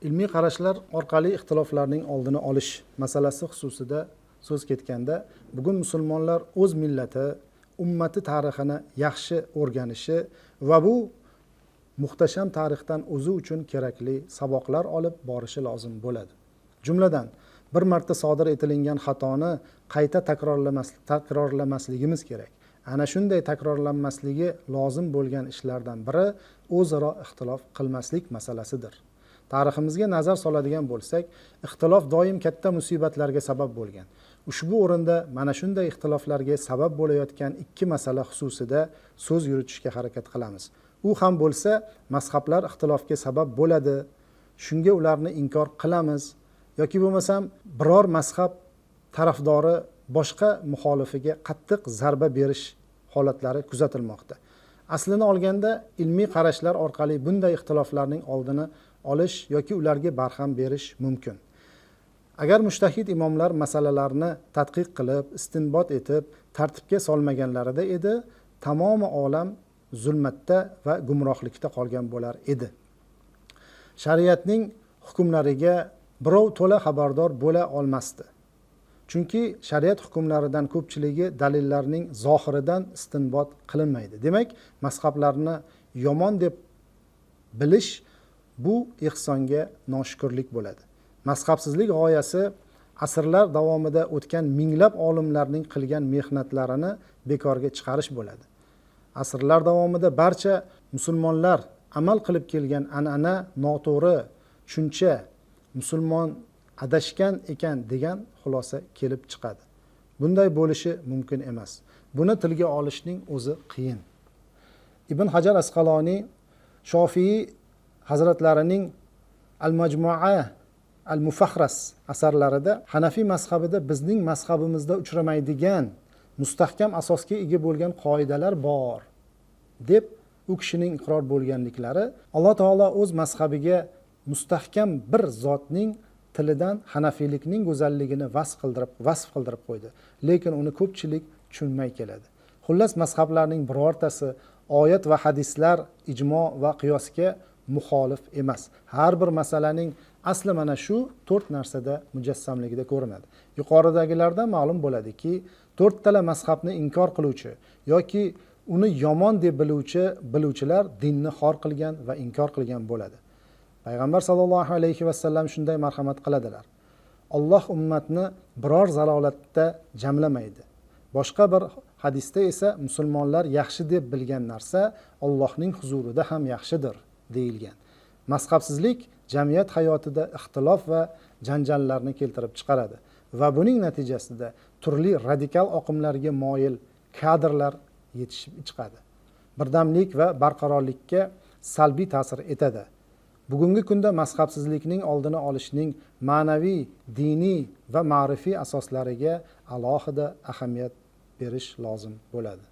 Ilmiy qarashlar orqali ixtiloflarning oldini olish masalasi xususida so'z ketganda, bugun musulmonlar o'z millati, ummati tarixini yaxshi o'rganishi va bu muhtasham tarixdan o'zi uchun kerakli saboqlar olib borishi lozim bo'ladi. Jumladan, bir marta sodir etilingan xatoni qayta takrorlamasligimiz kerak. Ana shunday takrorlanmasligi lozim bo'lgan ishlardan biri o'zaro ixtilof qilmaslik masalasidir. Tariximizga nazar soladigan bo'lsak, ixtilof doim katta musibatlarga sabab bo'lgan. Ushbu o'rinda mana shunday ixtiloflarga sabab bo'layotgan ikki masala xususida so'z yuritishga harakat qilamiz. U ham bo'lsa, mazhablar ixtilofga sabab bo'ladi, shunga ularni inkor qilamiz yoki bo'lmasam biror mazhab tarafdori boshqa muxolifiga qattiq zarba berish holatlari kuzatilmoqda. Aslini olganda, ilmiy qarashlar orqali bunday ixtiloflarning oldini olish yoki ularga barham berish mumkin. Agar mujtahid imomlar masalalarni tadqiq qilib, istinbot etib, tartibga solmaganlarida edi, tamomi olam zulmatda va gumrohlikda qolgan bo'lar edi. Shariatning hukmlariga birov to'la xabardor bo'la olmasdi. Chunki shariat hukmlaridan ko'pchiligi dalillarning zohiridan istinbot qilinmaydi. Demak, mazhablarni yomon deb bilish bu ehsonga noshukrlik bo'ladi. Mazhabsizlik g'oyasi asrlar davomida o'tgan minglab olimlarning qilgan mehnatlarini bekorga chiqarish bo'ladi. Asrlar davomida barcha musulmonlar amal qilib kelgan an'ana noto'g'ri tushuncha, musulmon adashgan ekan degan xulosa kelib chiqadi. Bunday bo'lishi mumkin emas. Buni tilga olishning o'zi qiyin. Ibn Hajar Asqaloniy Shofiy hazratlarining Al-Majmu'a Al-Mufahras asarlarida Hanafiy mazhabida bizning mazhabimizda uchramaydigan mustahkam asosga ega bo'lgan qoidalar bor deb u kishining iqror bo'lganliklari Alloh taolo o'z mazhabiga mustahkam bir zotning tilidan hanafiylikning go'zalligini vasf qildirib qo'ydi. Lekin uni ko'pchilik tushunmay keladi. Xullas, mazhablarning birortasi oyat va hadislar, ijmo va qiyosga muxolif emas. Har bir masalaning asli mana shu to'rt narsada mujassamligida ko'rinadi. Yuqoridagilardan ma'lum bo'ladiki, to'rttala mazhabni inkor qiluvchi yoki uni yomon deb biluvchilar dinni xor qilgan va inkor qilgan bo'ladi. Payg'ambar sallallohu alayhi vasallam shunday marhamat qiladilar. Alloh ummatni biror zalolatda jamlamaydi. Boshqa bir hadisda esa musulmonlar yaxshi deb bilgan narsa Allohning huzurida ham yaxshidir deyilgan. Mazhabsizlik jamiyat hayotida ixtilof va janjallarni keltirib chiqaradi va buning natijasida turli radikal oqimlarga moyil kadrlar yetishib chiqadi. Birdamlik va barqarorlikka salbiy ta'sir etadi. Bugungi kunda mazhabsizlikning oldini olishning ma'naviy, diniy va ma'rifiy asoslariga alohida ahamiyat berish lozim bo'ladi.